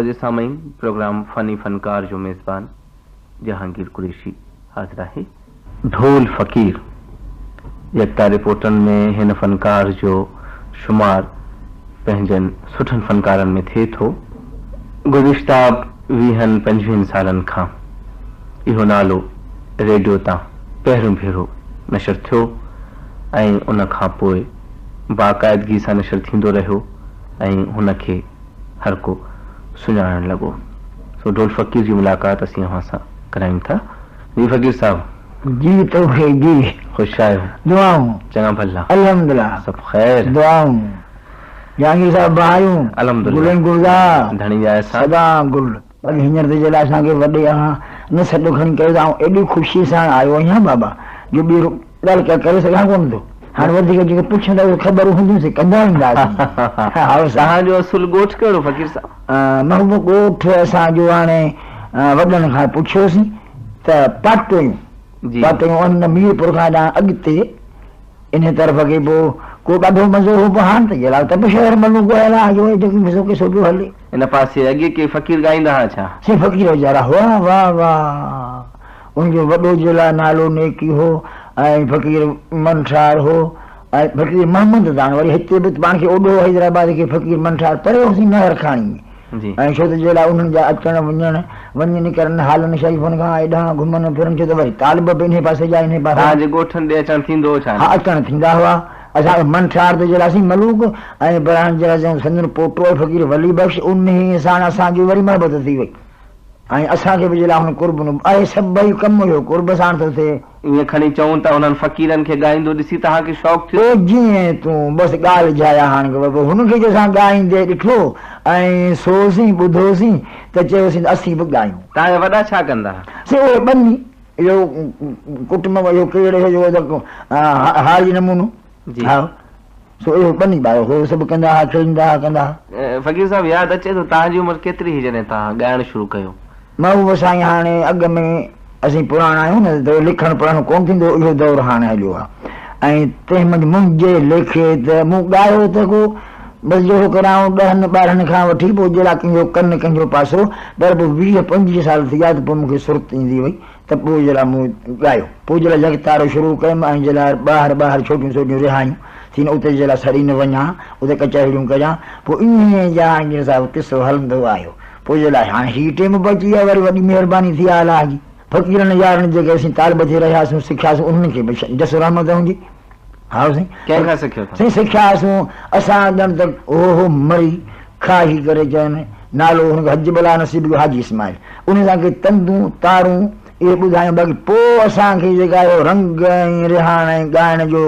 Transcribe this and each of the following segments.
معزز سامعين پروگرام فني فنڪار جو ميزبان جهانگير قريشي حاضر آهي. ڍول فقير يڪتاري پوٽن ۾ هن فنڪار جو شمار پنهنجن سٺن فنڪارن ۾ ٿئي ٿو. گذشته ويهن پنجويهن سالن کان اهو نالو ريڊيو تان پهريون ڀيرو نشر ٿيو ۽ ان کان پوء باقاعدگي سان نشر ٿيندو رهيو ۽ هن کي هر ڪو سڃاڻڻ لڳو. سو ڍول فقير جي ملاقات اسين اوهان سان ڪرايون ٿا. جي فقير صاحب. جي توکي جي. خوش آهيو. دعائون. چڱا ڀلا. الحمدلله. سڀ خير. دعائون. جهانگير صاحب بهاريون. الحمدلله. گلن گلزار. ڌڻي جا احسان. سدا گل. باقي هينئر ته جيڏا اسان کي وڏي اوهان نه سڏ کڻي ڪيو ته آئون ايڏي خوشي سان آيو آهيان بابا جو ٻي ڳالهه ڪا ڪري سگهان ڪونه ٿو. هاڻي وڌيڪ جيڪي پڇندا اهي خبرون هونديون سي ڪندا وينداسين. هائو سائين. توهان جو اصل ڳوٺ ڪهڙو فقير صاحب؟ محبوب ڳوٺ اسان جو هاڻي وڏن کان پڇيوسين ته پاٽويون پاٽويون ان ميرپور کان هيڏانهن اڳتي انهيء طرف کي پوء ڪو ڏاڍو مزو هو پوء هاڻ ته جلال ته به شهر ملون ڳوهيل آ جو جيڪي مزو ڪي سو پيو هلي. ان پاسي اڳي ڪي فقير ڳائيندا ها ڇا؟ سي فقير ويچارا هئا واه واه ان جو وڏو جلا نالو نيڪي هو ۽ فقير منٺار هو ۽ فقير محمد داڻ وري هتي به پاڻ کي اوڏو حيدرآباد کي فقير منٺار پري هوسين نهر کاڻي ۾ جي. ۽ ڇو ته جي لاء انهن جا اچڻ وڃڻ، وڃ نڪرن هالن شريفن کان ايڏانهن گهمن ڦرن ڇو ته وري طالب به انهي پاسي جا انهي پاسي. توهان جي ڳوٺن ڏي اچڻ ٿيندو هو ڇا؟ ها اچڻ ٿيندا هئا. اسان کي منٺار تي جلاسين ملوڪ ۽ براهن جلاسين سندن پوٽو ۽ فقير ولي بخش انهي ساڻ اسان جي وري محبت ٿي وئي ۽ اسان کي به جي لاء هن قرب اهي سڀئي ڪم اهو قرب ساڻ ٿو ٿئي. ائين کڻي چئون ته انهن فقيرن کي ڳائيندو ڏسي توهان کي شوق ٿيو. پوء جيئن تون بس ڳالهه جايا هاڻ ڪي پوء هن کي جو اسان ڳائيندي ڏٺو ۽ سوسين ٻڌوسين ته چيوسين ته اسين به ڳايون. توهان جا وڏا ڇا ڪندا ها؟ سي اهي ٻني اهو ڪٽنب اهو ڪهڙي جو ته هاري نمونو جي. ها سو اهو ٻني ٻارو هو سڀ ڪندا ها کيڏندا ها ڪندا ها. فقير صاحب ياد اچي ٿو توهان جي عمر ڪيتري هئي جڏهن توهان ڳائڻ شروع ڪيو؟ محبوب سائين هاڻي اڳ ۾ اسين پراڻا آهيون نه ته لکڻ پڙهڻ ڪونه ٿيندو هو اهو دور هاڻي هليو آهي ۽ تنهن منجهه منهنجي ليکي ته مون ڳايو ته ڪو بس جهڙو ڪر آئون ڏهن ٻارهن کان وٺي پوء جهڙا ڪنهن جو ڪن ڪنهن جو پاسو پر پوء 20 25 سال ٿي ويا ته پوء مون کي سرت ايندي وئي ته پوء جهڙا مون ڳايو پوء جهڙا يڪتارو شروع ڪيم ۽ جهڙا ٻاهر ٻاهر ڇوٽيون سوٽيون رهايون ٿين اتي جهڙا سڙي نه وڃان اتي ڪچهريون ڪريان پوء انهيء جهانگير صاحب قصو هلندو آيو پوء جي لاء هاڻي هي ٽيم به اچي ويو وري وڏي مهرباني ٿي آهي الله جي فقيرن يارن جيڪي اسين طالب ٿي رهياسون سکياسون انهن کي به جس رحمت هوندي هائو سائين ڪنهن کان سکيو اٿو؟ سائين سکياسون اسان ڄڻ ته هو هو مري کاهي ڪري چون نالو هن کي حج بلا نصيب ڪيو حاجي اسماعيل ان سان ڪي تندون تارون اهي ٻڌايون باقي پوء اسان کي جيڪا اهو رنگ ۽ رهاڻ ۽ ڳائڻ جو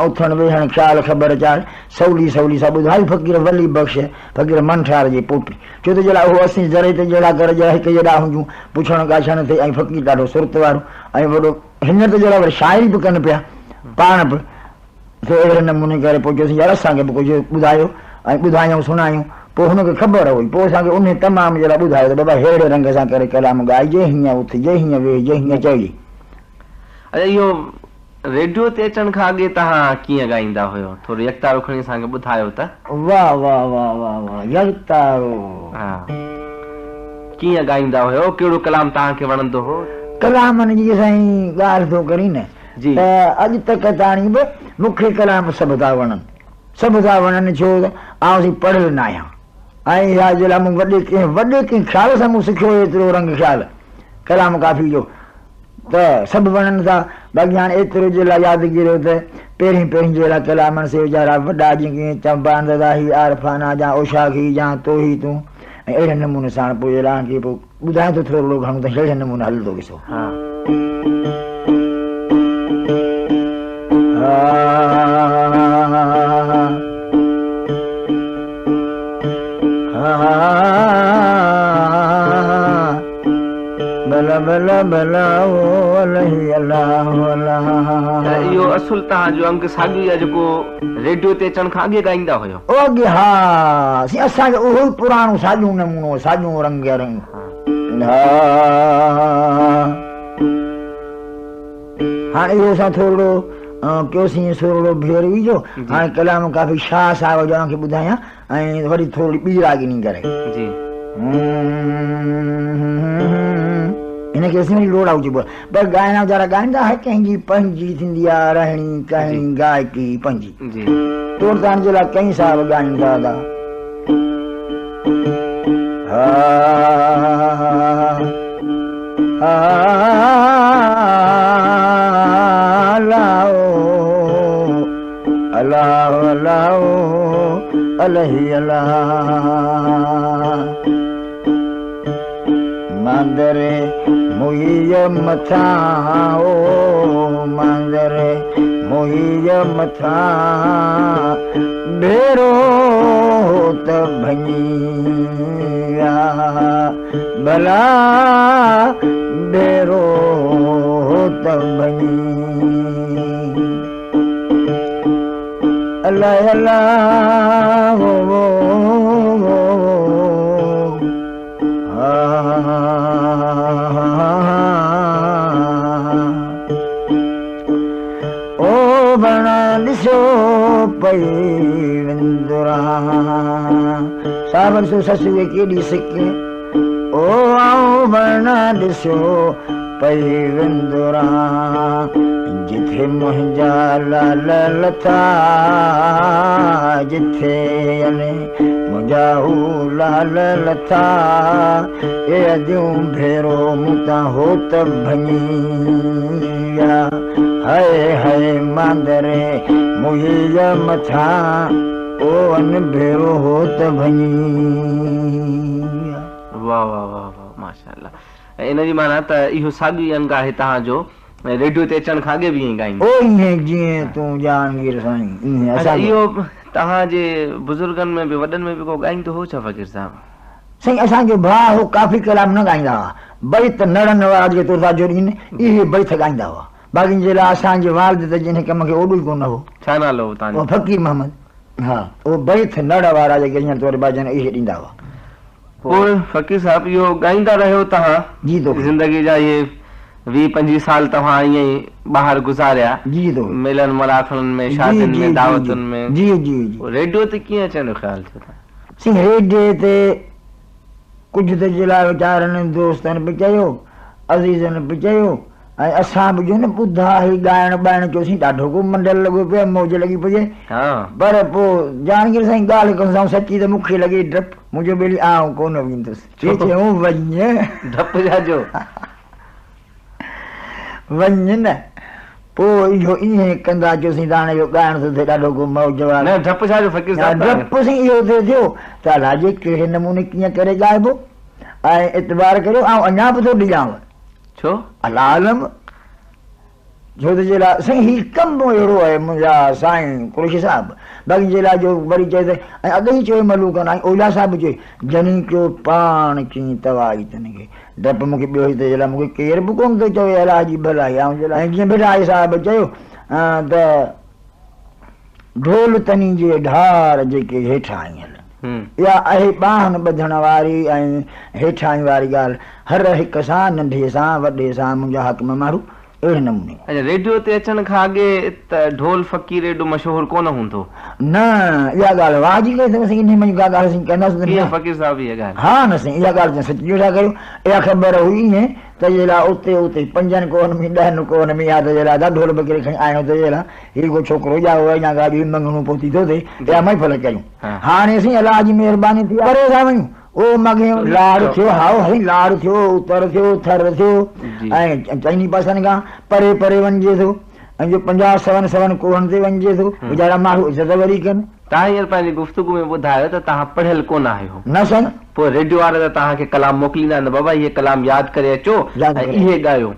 اٿڻ ويهڻ خيال خبر چار سولي سولي سا ٻڌائي فقير ولي بخش فقير منٺار جي پوٽي ڇو ته جيڏا اهو اسين ذري ته جهڙا ڪر جهڙا هڪ جيڏا هجون پڇڻ ڳاڇڻ ٿئي ۽ فقير ڏاڍو سرت وارو ۽ وڏو هينئر ته جهڙا وري شاعري به ڪن پيا پاڻ به سو اهڙي نموني ڪري پوء چيوسين يار اسان کي به ڪجهه ٻڌايو ۽ ٻڌايائون سڻايون پوء هن کي خبر هئي پوء اسان کي انهي تمام جهڙا ٻڌايو ته بابا ههڙي رنگ سان ڪري ڪلام ڳائجي هيئن اٿجي هيئن ويهجي هيئن چئجي. اچا اهو ريڊيو تي اچڻ کان اڳي توهان ڪيئن ڳائيندا هيو؟ ٿورو يڪتارو کڻي اسان کي ٻڌايو ته. واه واه واه واه واه يڪتارو. ها ڪيئن ڳائيندا هيو؟ ڪهڙو ڪلام توهان کي وڻندو هو؟ ڪلامن جي سائين ڳالهه ٿو ڪرين نه جي. ته اڄ تڪ تاڻي به مون کي ڪلام سڀ ٿا وڻن سڀ ٿا وڻن ڇو ته آئون سائين پڙهيل نه آهيان ۽ اها جي لاء مون وڏي ڪنهن وڏي ڪنهن خيال سان مون سکيو ايترو رنگ خيال ڪلام ڪافي جو ته سڀ وڻن ٿا باقي هاڻي ايترو جي لاء يادگيرو ته پهرين پهرين جي لاء ڪلامن سي ويچارا وڏا جيئن ڪيئن چوندا آهن دادا هي عارفانه جا اوشاخي جا تو هي تون ۽ اهڙي نموني ساڻ پوء جي لاء کي پوء ٻڌايان ٿو ٿورڙو گهڻو ته ههڙي نموني هلندو قصو. ها. ته اهو اصل توهان جو انگ ساڳيو ئي آهي جيڪو ريڊيو تي اچڻ کان اڳي ڳائيندا هيو. اڳي ها سائين اسان جو اهو ئي پراڻو ساڳيو نمونو ساڳيو رنگ رنگ ها هاڻي اهو اسان ٿورڙو ڪيوسين سورڙو ڀيروي جو هاڻي ڪلام ڪافي شاهه صاحب جو اوهان کي ٻڌايان ۽ وري ٿورڙي ٻي راڳني ڪري جي. هن کي اسين وري لوڙائو چئبو آهي. پر ڳائڻا ويچارا ڳائيندا هر ڪنهن جي پنهنجي ٿيندي آهي رهڻي ڪهڻي گائڪي پنهنجي. تور تان جي لاء ڪئين صاحب ڳائين ٿا ادا. ها ها الله الله الله الهي الله ماندر موئيءَ مٿان او ماندر موئيءَ مٿان ڀيرو ته ڀڃي ويا ڀلا ڀيرو ته ڀڃي الله الله او بڻا ڏسو پئي وندرا صاحب ڏسو سس کي ڪيڏي سڪ او آئون بڻا ڏسو پئي وندرا جٿي منهنجا لال لٿا جٿي منهنجا هو لال لٿا اي اديون ڀيرو مون تان هو ته ڀڃي ويا هاءِ هاءِ ماندري موئيءَ مٿان او ان ڀيرو هو ته ڀڃي ويا. واهه واهه واهه واهه ماشاءالله. ۽ ان جي معنيٰ ته اهو ساڳيو ئي انگ آهي توهان جو ريڊيو تي اچڻ کان اڳي به ائين ڳائيندو. او ائين جيئن تون جهانگير سائين ائين اڇا اسان اهو توهان جي بزرگن ۾ به وڏن ۾ به ڪو ڳائيندو هو ڇا فقير صاحب؟ سائين اسان جو ڀاءُ هو ڪافي ڪلام نه ڳائيندا هئا بيت نڙن وارا جيڪي ترسا جو ڏين اهي بيت ڳائيندا هئا باقي جي لاءِ اسان جي والد ته جن ڪم کي اوڏو ئي ڪونه هو. ڇا نالو هو توهان جو؟ فقير محمد. ها اهو بيت نڙ وارا جيڪي هينئر تور ڀڄن اهي ڏيندا هئا. پوءِ فقير صاحب اهو ڳائيندا رهيو توهان جي تو زندگي جا اهي 20 25 سال توهان ائين ئي ٻاهر گذاريا جي تو ميلن مراکڙن ۾ شادين ۾ دعوتن ۾. جي جي جي. ريڊيو تي ڪيئن اچڻ جو خيال ٿيو توهان؟ سائين ريڊيو تي ڪجهه ته جي لاءِ ويچارن دوستن به چيو عزيزن به چيو ۽ اسان به جو نه ٻڌا هي ڳائڻ ٻائڻ چيوسين ڏاڍو ڪو منڊل لڳو پيو آهي موج لڳي پئي آهي. پر پوءِ جهانگير سائين ڳالهه ڪندو سچي ته مون کي لڳي ڊپ منهنجو ٻيلي آئون ڪونه ويندس. چيئون وڃ ڊپ ڇا جو؟ وڃ نه. پوءِ اهو ائين ڪندا چيوسين ته هاڻي اهو ڳائڻ ٿو ٿئي ڏاڍو ڪو موج وارو. نه ڊپ ڇا جو فقير صاحب؟ ڊپ سائين اهو ٿئي ٿيو ته الائجي ڪهڙي نموني ڪيئن ڪري ڳائبو ۽ اعتبار ڪريو آئون اڃا به ٿو ڊڄانو. ڇو؟ الله عالم ڇو ته جي لاءِ سائين هيءُ ڪم اهڙو آهي منهنجا سائين قريشي صاحب باقي جي لاءِ جو وري چئي ته ۽ اڳي ئي چيو ملوڪ آهي اولا صاحب چئي جني ڪيو پاڻ چئي توائي تن کي ڊپ مون کي ٻيو ته جي لاءِ مون کي ڪير به ڪونه ٿو چوي الله جي ڀلائي. ۽ جي لاءِ جيئن ڀٽائي صاحب چيو ته ڍول تني جي ڍار جيڪي هيٺان آيل اها آهي ٻانهن ٻڌڻ واري ۽ هيٺان واري ڳالهه هر هڪ سان ننڍي سان وڏي سان منهنجا حاڪم ماڻهو اهڙي نموني. اڇا ريڊيو تي اچڻ کان اڳي ته ڍول فقير ايڏو مشهور ڪونه هوندو. نه اها ڳالهه واهه جي ڪئي اٿو سائين ان ۾ ڪا ڳالهه اسين ڪنداسين ڪيئن فقير صاحب اها ڳالهه؟ ها نه سائين اها ڳالهه سچ جو ٿا ڪيون اها خبر هئي ائين ته جي لاءِ اتي اتي 5 ڪوهن ۾ 10 ڪوهن ۾ اها ته جي لاءِ ڍول ٻڪري کڻي آيو ته جي لاءِ هيءُ ڪو ڇوڪرو ڄائو آهي يا گاڏي مڱڻو پوتي ٿو ٿئي اها محفل ڪيون. هاڻي سائين الله جي مهرباني ٿي پري ٿا وڃون او ماڳي لاڙ ٿيو هائو سائين لاڙ ٿيو اتر ٿيو ٿر ٿيو ۽ چئني پاسن کان پري پري وڃجي ٿو ۽ جو 50 100 ڪوهن تي وڃجي ٿو ويچارا ماڻهو عزت وري ڪن. توهان هينئر پنهنجي گفتگو ۾ ٻڌايو ته توهان پڙهيل ڪونه آهيو. نه سائين. پوءِ ريڊيو وارا ته توهان کي ڪلام موڪليندا آهن بابا اهي ڪلام ياد ڪري اچو ۽ اهي ڳايو.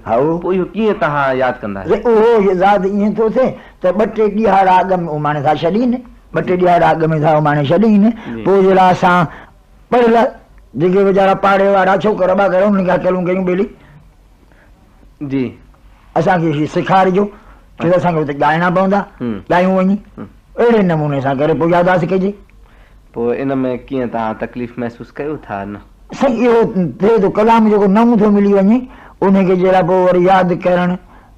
پوءِ اهو ڪيئن توهان ياد ڪندا آهيو؟ اهو ياد ائين ٿو ٿئي ته 2 3 ڏهاڙا اڳ ۾ اماڻي ٿا ڇڏين 2 3 ڏهاڙا اڳ ۾ ٿا اماڻي ڇڏين. پوءِ جي لاءِ اسان پڙهيل جيڪي ويچارا پاڙي وارا ڇوڪرا ٻاڪرا انهن کي اڪلون ڪيون ٻيلي جي اسان کي هيءُ سيکارجو ڇو ته اسان کي هتي ڳائڻا پوندا ڳايون وڃي اهڙي نموني سان ڪري پوءِ ياداشت ڪجي. پوءِ ان ۾ ڪيئن توهان تڪليف محسوس ڪيو ٿا نه؟ سائين اهو ٿئي ٿو ڪلام جيڪو نئون ٿو ملي وڃي ان کي جي لاءِ پوءِ وري ياد ڪرڻ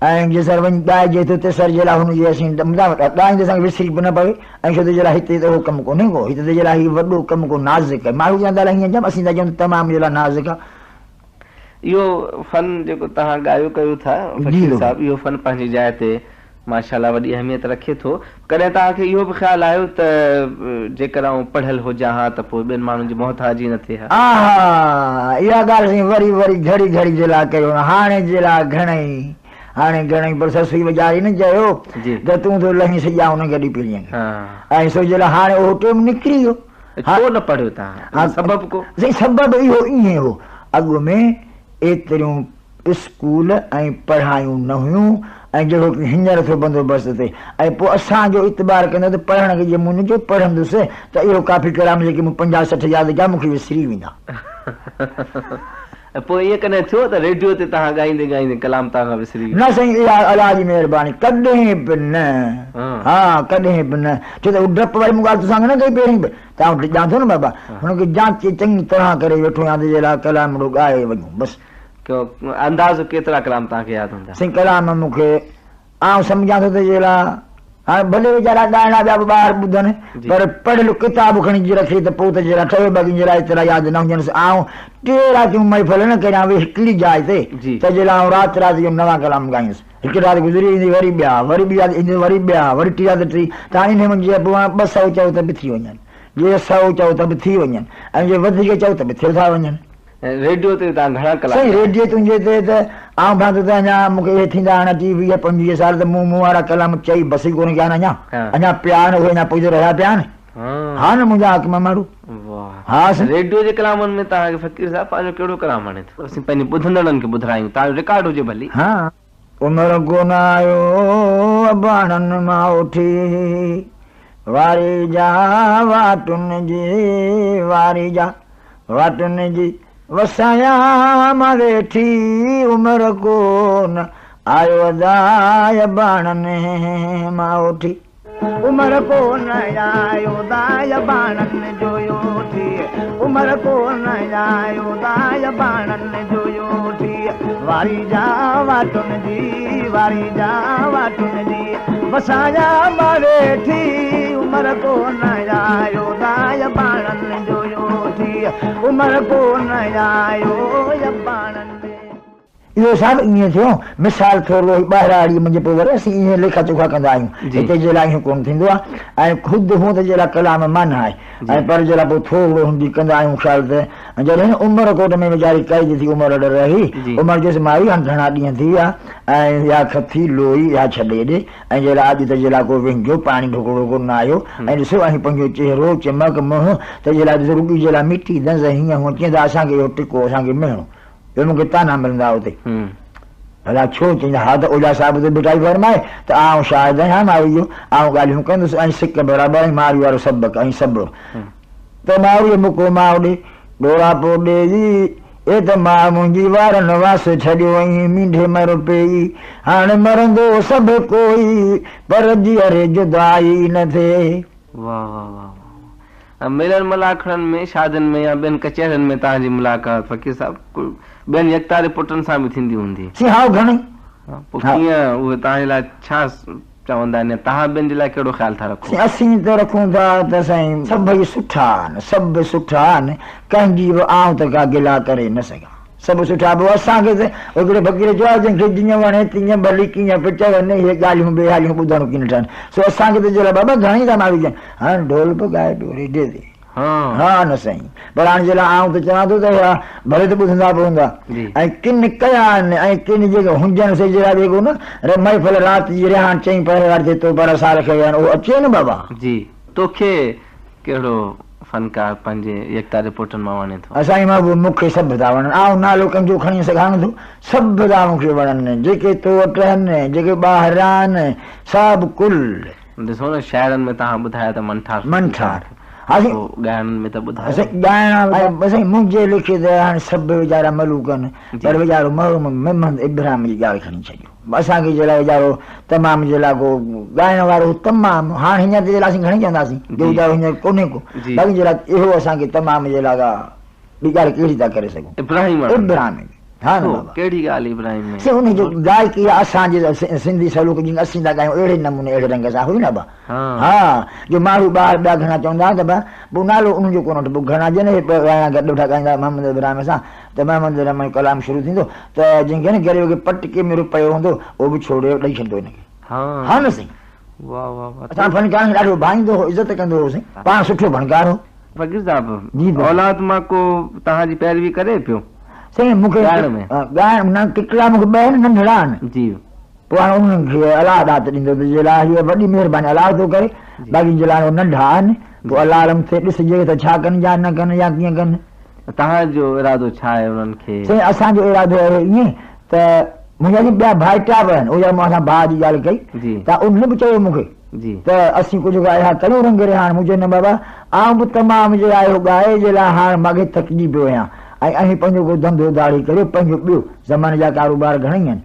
ऐं जे सर वञी ॻाइजे थो त सर जे लाइ हुनजी असीं ॻाईंदे असांखे विसरी बि न पवे। ऐं छो त जे लाइ हिते त उहो कमु कोन्हे को, हिते त जे लाइ हीउ वॾो कमु को नाज़ुक आहे। माण्हू चवंदा हीअं चवनि, असीं था चऊं तमामु जे लाइ नाज़ुक आहे। इहो फन जेको तव्हां ॻायो कयो था फ़क़ीर साहिबु, इहो फन पंहिंजी जाइ ते माशाल्लाह वॾी अहमियत रखे थो। कॾहिं तव्हांखे इहो बि ख़्यालु आयो त जेकर आउं पढ़ियल हुजां हा त पोइ ॿियनि माण्हुनि जी मोहताजी न थिए हा? हा, इहा ॻाल्हि साईं वरी वरी घड़ी घड़ी जे लाइ कयो। हाणे जे लाइ घणेई, हाणे घणेई, पर ससुई वीचारी न चयो त तूं थो लही सॼा हुन गॾी पीढ़ीअ खे, ऐं सो जे लाइ हाणे उहो टेम निकिरी वियो। छो न पढ़ियो तव्हां? सबबु को? साईं सबबु इहो ईअं हो, अॻु में एतिरियूं स्कूल ऐं पढ़ायूं न हुयूं, ऐं जहिड़ो की हींअर थियो बंदोबस्तु ते। ऐं पोइ असांजो इतबार कंदो त पढ़ण खे जीअं मूं न चयो पढ़ंदुसि त इहो काफ़ी कलाम जेके मूं 50 60 यादि कया मूंखे विसरी वेंदा। ऐं पोइ ईअं कॾहिं थियो त रेडियो ते तव्हां ॻाईंदे ॻाईंदे कलाम तव्हां खां विसरी वियो? न साईं, इहा अलाह जी महिरबानी, कॾहिं बि न। हा, कॾहिं बि न। छो त ड्रप वारी मूं ॻाल्हि तोसां न कई पहिरीं बि, तव्हां ॾिजां थो न बाबा, हुनखे जांच चङी तरह करे वेठो आहियाँ त जे लाइ कलाम ॻाए वञूं बसि। अंदाज़ो केतिरा कलाम तव्हांखे यादि हूंदा? साईं कलाम मूंखे आउं सम्झां थो त जे लाइ हाणे भले वीचारा ॻाइणा ॿिया बि ॿार ॿुधनि, पर पढ़ियल किताब खणी जी रखे त पोइ त जे लाइ ठहियो, बाक़ी जे लाइ एतिरा यादि न हुजनि। आउं 3 रातियूं महफ़िल न करियां हिकिड़ी जाइ ते, त जे लाइ आउं राति राति जो नवां कलाम ॻाईंदुसि। हिकु राति गुज़री वेंदी, वरी ॿिया, वरी ॿी राति ईंदी, वरी ॿिया, वरी टी राति टी। त हाणे इन मुंहिंजी पोइ 200 चओ त बि थी वञनि, जे 100 चओ त बि थी वञनि, ऐं जे वधीक चओ त बि थियो था वञनि। रेडियो ते तव्हां घणा कलाम? साईं रेडियो तुंहिंजे ते त आउं भां त अञा मूंखे इहे थींदा हाणे 30 20 25 साल त मूं मूं वारा कलाम चई बसि ई कोन कया आहिनि, अञा अञा पिया आहिनि, उहे अञा पोइ रहिया पिया आहिनि। हा न मुंहिंजा हक़ माण्हू। हा, रेडियो जे कलामनि में तव्हांखे फ़क़ीर साहिबु पंहिंजो कहिड़ो कलाम वणे थो? असीं पंहिंजे ॿुधंदड़नि खे ॿुधारायूं, तव्हांजो रिकॉर्ड हुजे भली। हा, उमिरि कोन आयो अबाणनि मां उठी, वारी जा वाटुनि जी, वारी जा वाटुनि जी वसाया मां वेठी, उमिरि कोन आयो दाय बाणनि मां उठी। उमिरि कोन आयो दाय बाणनि जो उठी, उमिरि कोन आयो दाय बाणनि जो उठी, वारी जा वाटुनि जी, वारी जा वाटुनि जी वसाया मां वेठी, उमिरि कोन आयो दाय बाणनि जो उठी, उमिरि कोन आयो बाणनि। इहो साहिबु ईअं थियो, मिसाल थोरो ॿाहिरां मुंहिंजे पोइ वरी असीं ईअं लेखा चोखा कंदा आहियूं, हिते जे लाइ ईअं कोन थींदो आहे। ऐं ख़ुदि हूअं त जे लाइ कलाम माना आहे, ऐं पर जे लाइ पोइ थोरो हुन कंदा आहियूं ख़्यालु त जॾहिं उमरकोट में वीचारी क़ैद थी उमिरि रही, उमिरि चयोसि माई हाणे घणा ॾींहं थी विया ऐं इहा खथी लोई इहा छॾे ॾे, ऐं जे लाइ अॼु त जे लाइ को वहिंजो पाणी ढोकड़ो कोन आयो, ऐं ॾिसो ऐं पंहिंजो चहिरो चमक मुंहुं त जे लाइ ॾिसो रुॻी जे लाइ मिटी दंज़ हीअं हूअं चवंदा असांखे इहो टिको असांखे मिलणो, इहो मूंखे ताना मिलंदा उते। भला छो चवंदा हा त ओझा साहिबु ते बिटाई फरमाए त आउं शाहिद आहियाँ मारू जो, आउं ॻाल्हियूं कंदुसि ऐं सिक बराबरि ऐं मारू वारो सबक़ ऐं सब्र। त मारू मुको माउ ॾे ॾोरा पोइ ॾे, ए त मां मुंहिंजी वारनि वास छॾियो ऐं मींढे मर पई, हाणे मरंदो सभु कोई पर जीअरे जुदाई न थिए। वाह वाह वाह। मिलन मलाखड़नि में, शादियुनि में या ॿियनि कचहरियुनि में तव्हांजी मुलाक़ात फ़क़ीर साहिबु ॿियनि यकतारे पुटनि सां बि थींदी हूंदी? हा, घणेई। पोइ कीअं उहे तव्हांजे लाइ छा चवंदा आहिनि, तव्हां ॿियनि जे लाइ कहिड़ो ख़्यालु था रखो? असीं त रखूं था त साईं सभई सुठा आहिनि, सभु सुठा आहिनि, कंहिंजी बि आउं त का गिला करे न सघां, सभु सुठा। पोइ असांखे त हिकिड़े फ़क़ीर चयो आहे जंहिंखे जीअं वणे तीअं भली कीअं पिए चवनि, इहे ॻाल्हियूं ॿिए ॿुधणु कीअं ठहनि। सो असांखे त जे बाबा घणेई था माण्हू चवनि, हाणे ढोल पियो ॻाए पियो रेडियो ते। हा न साईं, पर हाणे जे लाइ आउं त चवां थो त भले त ॿुधंदा बि हूंदा, ऐं किन कया आहिनि ऐं किन जेके हुजनि से जे लाइ जेको न महफ़िल राति जी रिहाण चई पहरे थिए थो, पर असां रखे विया आहिनि, उहो अचे न बाबा। जी, तोखे कहिड़ो फनकार पंहिंजे यकतारे पुटनि मां वणे थो? असांजी मां मूंखे सभु था वणनि, आउं नालो कंहिंजो खणी सघां नथो, सभु था मूंखे वणनि, जेके तो वटि आहिनि जेके ॿाहिरि आहिनि सभु कुल। ॾिसो न शाइरनि में तव्हां ॿुधायो त मंठार, मंठार ॻाइण में त ॿुधायो ॻाइणा साईं मुंहिंजे लिखे त हाणे सभु वीचारा मलूक आहिनि, पर वीचारो मरहूम मोहम्मद इब्राहिम जी ॻाल्हि खणी छॾियो असांखे जे लाइ वीचारो तमामु जे लाइ को ॻाइण वारो तमामु। हाणे हींअर जे लाइ असीं घणेई चवंदासीं जो वीचारो हींअर कोन्हे को, बाक़ी जे लाइ इहो असांखे तमामु जे लाइ ॿी ॻाल्हि कहिड़ी था करे सघूं। इब्राहिम, इब्राहिम ها نه بابا. ڪهڙي ڳالهه ابراهيم ۾؟ سي ان جو گائڪي اسان جي سنڌي سلوڪ جيئن اسين ٿا ڳايون اهڙي نموني اهڙي رنگ سان هئي نه با. ها جو ماڻهو ٻاهر ٻيا گهڻا چوندا ته با پوء نالو انهن جو ڪونه وٺبو گهڻا جڏهن ڳائڻا گڏ ويٺا ڳائيندا محمد ابراهيم سان ته محمد ابراهيم جو ڪلام شروع ٿيندو ته جنهن کي نه غريب کي پٽڪي ۾ رپيو هوندو اهو به ڇوڙي ڏئي ڇڏندو هن کي. ها نه سائين. واه واه واه. اسان فنڪارن کي ڏاڍو ڀائيندو هو عزت ڪندو هو سائين پاڻ سٺو فنڪار هو. فقير صاحب اولاد مان ڪو توهان جي پيروي ڪري پيو؟ سائين مون کي ڳائڻ ۾. ڳائڻ نه ڪڪڙا مون کي ٻه آهن ننڍڙا آهن. جي. پوء هاڻي انهن کي الله ڏات ڏيندو ته جي لاء هيء وڏي مهرباني الله ٿو ڪري باقي جي لاء ننڍا آهن پوء الله عالم ٿئي ڏسجي ته ڇا ڪن يا نه ڪن يا ڪيئن ڪن. توهان جو ارادو ڇا آهي انهن کي؟ سائين اسان جو ارادو آهي ائين ته منهنجا جي ٻيا ڀائٽا به آهن اهي مون سان ڀاء جي ڳالهه ڪئي ته انهن به چيو مون کي ته اسين ڪجهه ڳايا ڪيون رنگ رهاڻ مون چيو نه بابا آئون به تمام جي آهيو ڳائي جي لاء هاڻ ماڳهين ٿڪجي پيو آهيان ۽ اوهين پنهنجو ڪو ڌنڌو ڌاڙي ڪريو پنهنجو ٻيو زماني جا ڪاروبار گهڻئي آهن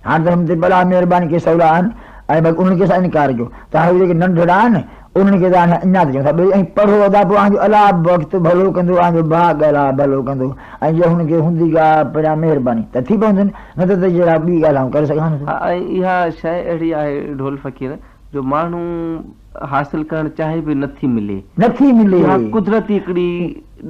هاڻ ته هن تي بلا مهرباني ڪي سولا آهن ۽ باقي انهن کي اسان انڪار ڪيو ته هاڻي اهي جيڪي ننڍڙا آهن انهن کي ته هاڻي اڃا ته چئون ٿا ٻئي ۽ پڙهو ادا پوء اوهان جو الله وقت ڀلو ڪندو اوهان جو ڀاڳ الله ڀلو ڪندو ۽ جي هن کي هوندي ڪا پريان مهرباني ته ٿي پوندن نه ته ته جهڙا ٻي ڳالهه آئون ڪري سگهان نٿو. ها ۽ اها شيء اهڙي آهي ڍول فقير جو ماڻهو حاصل ڪرڻ چاهي به نٿي ملي. نٿي ملي. اها قدرتي هڪڙي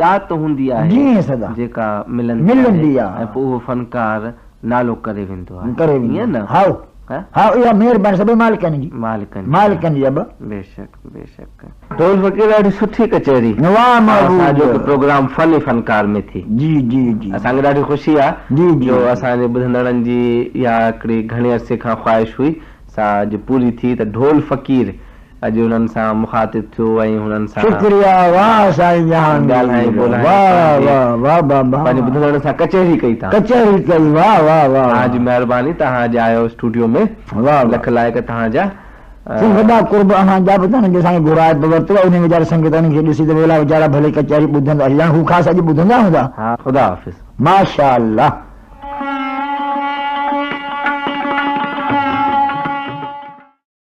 ڏات هوندي آهي جيئن سدا جيڪا ملندي آهي ۽ پوء اهو فنڪار نالو ڪري ويندو آهي. ڪري ويندو ائين نه؟ هائو هائو اها مهرباني سڀئي مالڪن جي. مالڪن جي. مالڪن جي ابا. بيشڪ بيشڪ. ڍول فقير ڏاڍي سٺي ڪچهري. واهه محبوب. اسان جو پروگرام فن فنڪار ۾ ٿي. جي جي جي. اسان کي ڏاڍي خوشي آهي جي جي جو اسان جي ٻڌندڙن جي اها هڪڙي گهڻي عرصي کان خواهش هئي سا اڄ پوري ٿي ته ڍول فقير اڄ انهن سان مخاطب ٿيو ۽ هنن سان شڪريا واهه سائين جهانگير ڳالهائي ٻولهائي واهه واهه واهه بابا پنهنجي ٻڌندڙن سان ڪچهري ڪئي تان ڪچهري ڪئي واهه واهه واهه توهان جي مهرباني توهان اڄ آيو اسٽوڊيو ۾ واهه لک لائق توهان جا. سائين وڏا قرب اوهان جا به ته جو اسان کي گهرائي به ورتو انهي ويچاري سنگت انهن کي ڏسي ته ويلا ويچارا ڀلي ڪچهري ٻڌندا ڄڻ هو خاص اڄ ٻڌندا هوندا. ها خدا حافظ. ماشاءالله.